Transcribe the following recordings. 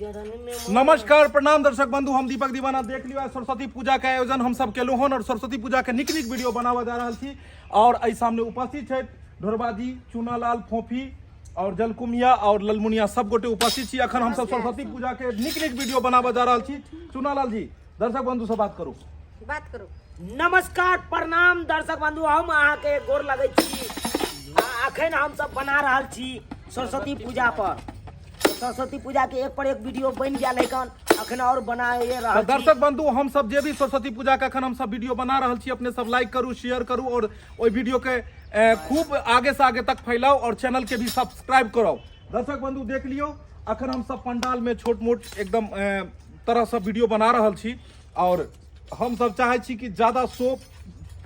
चरण में नमस्कार प्रणाम दर्शक बंधु, हम दीपक दीवाना। देख लियो, आइ सरस्वती पूजा के आयोजन हम सब केलहुँ हन और सरस्वती पूजा के नीक नीक वीडियो बनाबऽ जा रहल छी। और एहि सामने उपस्थित छथि ढोरबाजी, चूनालाल, फोफी और जलकुमिया और ललमुनिया, सब गोटे उपस्थित छी। अखन हम सब सरस्वती पूजा के नीक नीक वीडियो बनाबऽ जा रहल छी। चूनालाल जी, दर्शक बंधु से बात करू। बात करू। नमस्कार प्रणाम दर्शक बंधु, हम अहाँके गोर लगै छी। आ अखन हम सब बना रहल छी सरस्वती पूजा पर। सरस्वती पूजा के एक पर एक वीडियो बनि गेल है कन, अखन और बनाए रहल तऽ छी। दर्शक बंधु, हम सब जे भी सरस्वती पूजा के अखन हम सब वीडियो बना रहल छी, अपने सब लाइक करू, शेयर करू और ओहि वीडियो के खूब आगे से आगे तक फैलाउ और चैनल के भी सब्सक्राइब कराउ। दर्शक बंधु देख लियौ, अखन हम सब पंडाल में छोट मोट एकदम तरह से वीडियो बना रहल छी और हम सब चाहे छी कि ज्यादा शो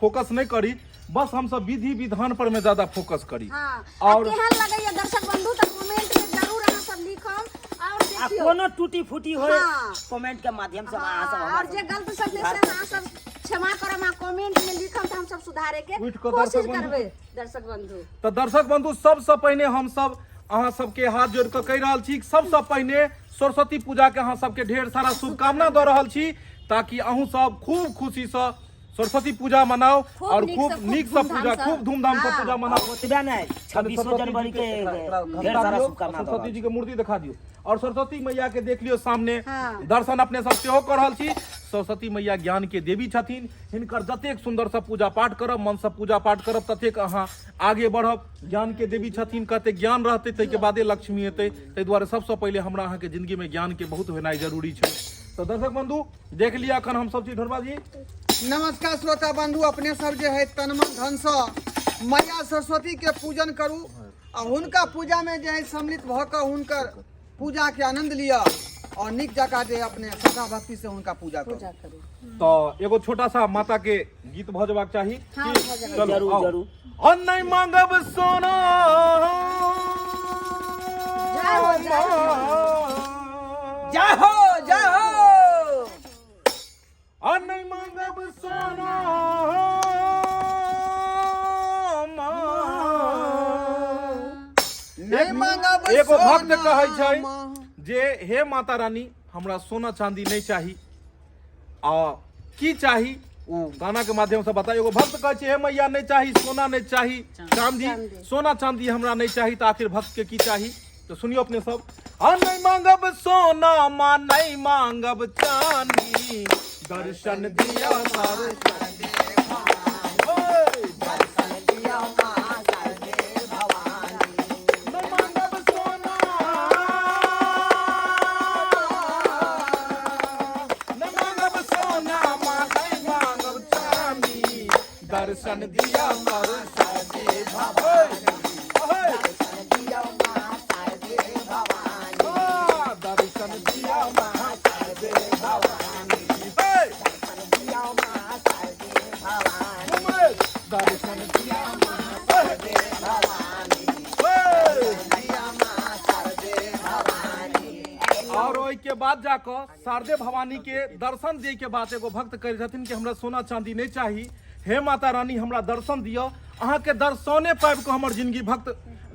फोकस नहीं करी, बस हम सब विधि विधान पर में ज्यादा फोकस करी। हाँ, और और केहन लगैया दर्शक बंधु तऽ कमेंट में जरूर अहाँ सब लिखम और आ देखियौ कोनो टूटी फूटी होय हाँ। कमेंट के माध्यम से अहाँ सब हाँ, हमरा और जे गलत शब्द से अहाँ सब क्षमा करम आ कमेंट में लिखम तऽ हम सब सुधारे के उठि कऽ कोशिश दर्शक बंधु- करबै दर्शक बंधु। तऽ दर्शक बंधु, सबसँ पहिने हम सब अहाँ सबके हाथ जोड़ि कऽ कहि रहल छी, सबसँ पहिने सरस्वती पूजा के अहाँ सबके ढेर सारा शुभकामना दऽ रहल छी, ताकि अहूँ सब खूब खुशी से सरस्वती पूजा मनाओ खूब और नीक खूब से, खूब नीक से धूमधाम पूजा से। खूब धूमधाम से हाँ। पूजा मनाओ। ओतबे नहि, 26 सरस्वती जनवरी जी के एकरा ढेर घसका सारा दियौ, शुभकामना दऽ सरस्वती रहल जी के मूर्ति देखा दियौ और सरस्वती मैया के देख लियौ सामने। हाँ। दर्शन अपने सब सेहो कऽ रहल छी। सरस्वती मैया ज्ञान के देवी छथिन। हिनकर जतेक सुंदर से पूजा पाठ करब, मन से पूजा पाठ करब, ततेक अहाँ आगे बढ़ब। ज्ञान के देवी छथिन, कहते ज्ञान रहतै ताहिके बादे लक्ष्मी एतै। ताहि दुआरे सबसँ पहिले हमरा अहाँके जिंदगी में ज्ञान के बहुत होनाइ जरूरी छै। तऽ दर्शक बंधु देख लिअ, अखन हम सब छी ढोरबा जी। नमस्कार श्रोता बंधु, अपने सब जे है तन मन धन से मैया सरस्वती के पूजन करू आ हुनका पूजा में जे है सम्मिलित भऽ कऽ हुनकर पूजा के आनंद लिअ और नीक जकाँ जे अपने श्रद्धा भक्ति से हुनका पूजा करू। पूजा करू। तऽ एगो छोटा सा माता के गीत भऽ जेबाक चाही। हाँ, की? भऽ जेबाक चलू, जरूर, आउ। जरूर। और नहीं मांगब सोना जय हो, जय हो। जय हो, जय हो। और नहीं मांगब सोना नहीं मांगब एगो भक्त सोना कहै छै माँ। जे हे माता रानी, हमरा सोना चांदी नहीं चाही, आ की चाही ओ गाना के माध्यम से बताइए। एगो भक्त कहै छै हे मैया नहीं चाही सोना, नहीं चाही चांदी, चांदी। सोना चांदी हमरा नहीं चाही, तऽ आखिर भक्त के की चाही? तो सुनियो अपने सब। आ नहीं मांगब सोना माँ, नहीं मांगब चांदी, दर्शन दिया सरस्वती। ओए, नहीं मांगब सोना, नहीं मांगब सोना माँ, नहीं मांगब चांदी, दर्शन दिया सरस्वती भवानी। ओए, हाँ, दर्शन दिया माँ शारदे भवानी। ओए, घुमे, दर्शन दिया माँ शारदे भवानी। ओए, और ओहि के बाद जाकऽ शारदे भवानी के दर्शन दिए के बाद एगो भक्त कहै छथिन कि हमरा सोना चांदी नहीं चाही, हे माता रानी हमरा दर्शन दिअ, अहाँके दर्शने पाबि कऽ हमर जिंदगी भक्त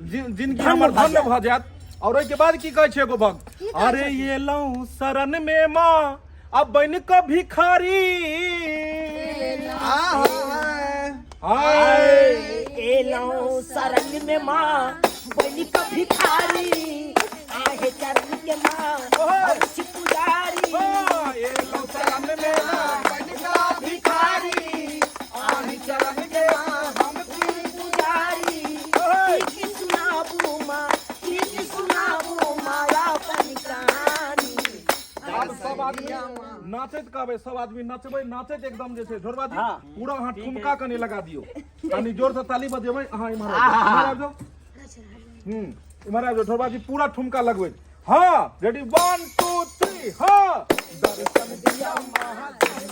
जिंदगी हमर धन्य भऽ जायत। और ओहि के बाद की कहै छै एगो भक्त, अरे ये लौं शरण में माँ अब बन कऽ भिखारी। आहा, आय। एलौं शरण में माँ बनि कऽ भिखारी, आहे चरण के माँ हम छी पुजारी। हाँ, ये लौं शरण में माँ बन का भिखारी, आहि चरण के माँ हम पुजारी। ओए। की सुनाबू माँ, की सुनाबू माँ अपन कहानी। आब सब आदमी नाचैत कहबै, सब आदमी नचबै, नाचैत एकदम जे छै ढोरबा जी। हाँ। पूरा अहाँ ठुमका कनि लगा दियौ, कनि जोर से ताली बजेबै। अहाँ इम्हर आबि जाउ, इम्हर आबि जाउ। इम्हर आबि जाउ ढोरबा जी, पूरा ठुमका लगबै। हाँ, रेडी, 1 2 3। हाँ, दर्शन दिया महादेव,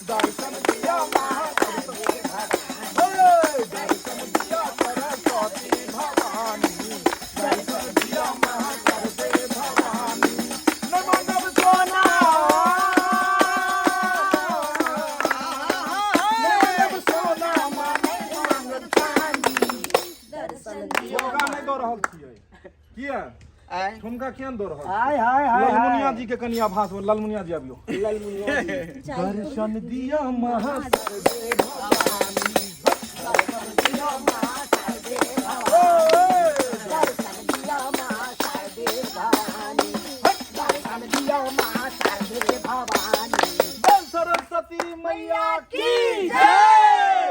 दर्शन दिया महादेव, ओए, दर्शन दिया सरस्वती भवानी, दर्शन दिया महादेव भवानी। नहीं मांगब सोना, नहीं मांगब सोना माँ, नहीं मांगब दर्शन दिया। ठुमका नहि दऽ रहल छियै, किया? आँय? ठुमका हिनका केहन दऽ रहल हाय हाय हाय। ललमुनिया जी के कनि आभास भेल। ललमुनिया जी आबियो। ललमुनिया जी। दर्शन दिया महा बोल सरस्वती मैया की जय,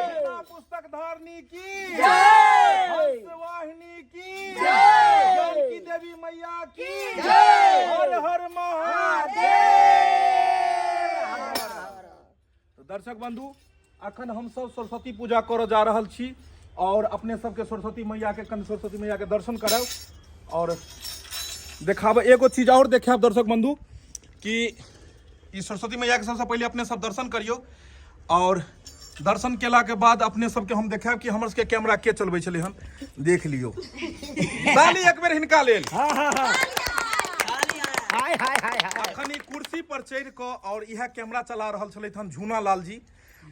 बिना पुस्तक धारणी की जय, हंस वाहिनी की जय, जानकी देवी मैया की जय, हर हर महादेव। तो दर्शक बंधु, अखन हम सब सरस्वती पूजा करऽ जा रहल छी और अपने सबके सरस्वती मैया के कनि सरस्वती मैया के दर्शन करायब और देखाब। एगो चीज और देखायब दर्शक बंधु कि ई सरस्वती मैया के सबसे पहिले अपने सब दर्शन करियो और दर्शन केला के बाद अपने सबके हम देखायब कि हमर सबके कैमरा के चलबै छलै हन। देख लियो, ताली एक बेर हिनका लेल। हाय हाय हाय हाय। अखन ई कुर्सी पर चढ़ि कऽ और इएह कैमरा चला रहल छलथि हन झूना लाल जी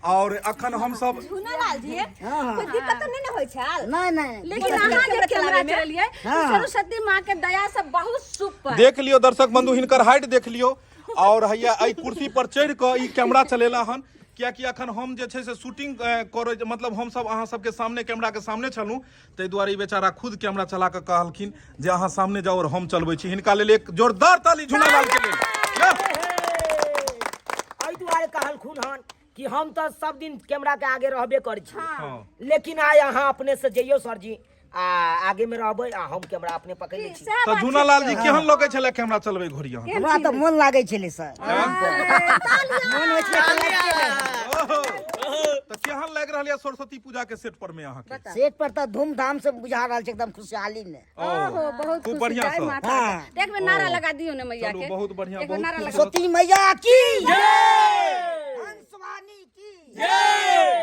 और अखन हम सब झूना लाल जी, कोई दिक्कत तऽ नहि ने होइ छल? नहीं नहीं। लेकिन अहाँ जे कैमरा चलेलियै, सरस्वती माँ के दया से बहुत सुपर। देख लियो दर्शक बंधु, हिनकर हाइट देख लियो और हैया एहि कुर्सी पर चढ़ि कऽ ई कैमरा चलेला हन, कियाकि अखन हम जे छै से शूटिंग करै, मतलब हम सब अहाँ सबके सामने कैमरा के सामने छलहुँ, ताहि दुआरे ई बेचारा खुद कैमरा चला कऽ कहलखिन जे अहाँ सामने जाउ और हम चलबै छी। हिनका लेल एक जोरदार ताली झूना लाल के लेल। एहि दुआरे कहलखुन हन कि हम तऽ सब दिन कैमरा के आगे रहबे करै छी, हाँ। लेकिन आइ अहाँ अपने से जइयो सर जी आ आगे में रहबै आ हम कैमरा अपने पकड़ लै छी। सएह तऽ बात। झूना लाल जी, केहन लगै छलै कैमरा चलबै घड़ी अहाँ? हमरा तऽ मन लागै छलै सर, मन होइ छलै चलाबिते रही। ओहो, तऽ केहन लागि रहल यऽ सरस्वती पूजा के सेट पर में अहाँके? सेट पर तऽ धूमधाम से बुझा रहल छै, एकदम खुशहाली में। ओहो, बहुत खूब खुशी। बढ़िआँ जय सँ। माता हाँ। दी। एक बेर नारा लगा दियौ ने मैया चलू, के। बहुत बढ़िआँ, एक बेर बहुत नारा लगा। सरस्वती मैया की जय, हंसवानी की जय,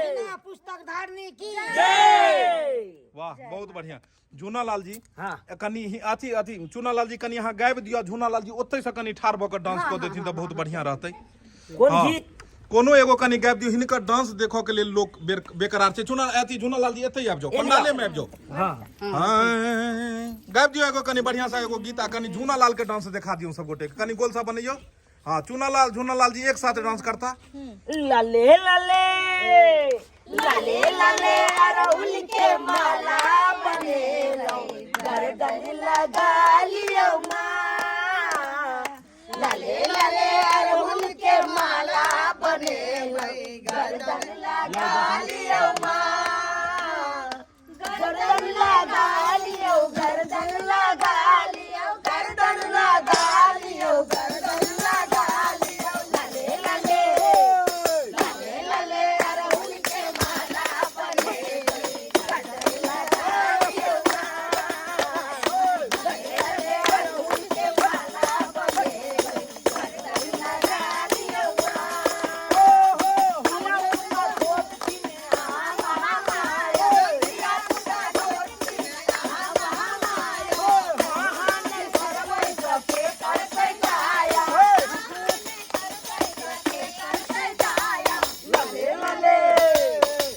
बिना पुस्तक धारणी की जय। वाह, बहुत बढ़िया। झूना लाल जी। हाँ। कनि अथी अथी चूना लाल जी, कनि अहाँ गाबि दिअ, झूना लाल जी ओतहि से कनि ठाढ़ भऽ कऽ डांस कऽ देथिन तऽ बहुत बढ़िया रहतै। कोन हाँ। गीत? कोनो एगो कनि गाबि दियौ, हिनकर डांस देखऽ के लेल लोक बेकरार छै। चूना अथी झूना लाल जी, एतहि आबि जाउ, पंडाले में आबि जाउ। हाँ। हाँ, गाबि दियौ एगो कनि बढ़िया सा एगो गीत आ कनि झूना लाल के डांस देखा दियौ सब गोटे के। कनि गोल सा बनैयौ। हाँ, चूना लाल झूना लाल जी एक साथ डांस करता। लाले लाले लाले लाले अड़हुल के माला बनेलौं, गर्दन लगा लियौ माँ। लाले लाले अड़हुल के माला बनेलौं, गर्दन लगा लियौ माँ। गर्दन लगा लियौ, गर्दन लगा लियौ, गर्दन लगा लियौ, गर्दन लगा लियौ। लाले लाले लाले लाले अड़हुल के माला बनेलौं, गर्दन लगा लियौ माँ। लाले लाले अड़हुल के माला बनेलौं, गर्दन लगा लियौ माँ। धिया पुता छोट छिन अहाँ महामाया, धिया पुता छोट छिन अहाँ महामाया। अहाँ नहि करबै तऽ के करतै दाया? करतै दाया? लाले लाले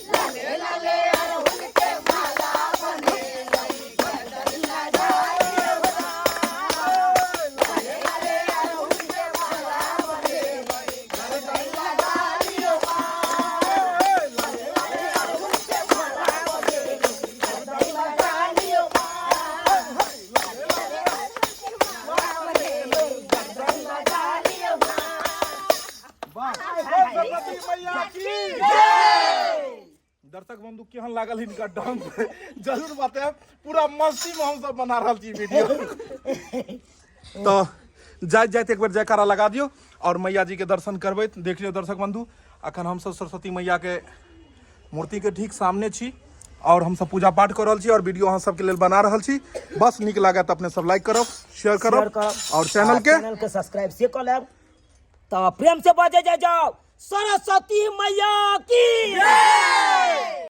लाले लाले अड़हुल के माला बनेलौं, गर्दन लगा लियौ माँ। लाले लाले अड़हुल के माला बनेलौं, गर्दन लगा लियौ माँ। लाले लाले अड़हुल के माला बनेलौं, गर्दन लगा लियौ माँ। लाले लाले अड़हुल के माला बनेलौं, गर्दन लगा लियौ माँ। वाह, सरस्वती मैया की जय। दर्शक बंधु, केहन लागल हिनकर डांस जरूर बतायब। पूरा मस्ती में हम सब बना रहल छी वीडियो। तो जाइत जाइत एक बेर जयकारा लगा दियौ और मैया जी के दर्शन करबै। देख लियौ दर्शक बंधु, अखन हम सब सरस्वती मैया के मूर्ति के ठीक सामने छी और हम सब पूजा पाठ कर रहल छी और वीडियो अहाँ सबके लेल बना रहल छी। बस नीक लागत तऽ अपने सब लाइक करब, शेयर शेयर करब करब और चैनल आ के चैनल के सब्सक्राइब से कऽ लेब। तऽ प्रेम से बजे जाय जाओ, सरस्वती मैया की जय।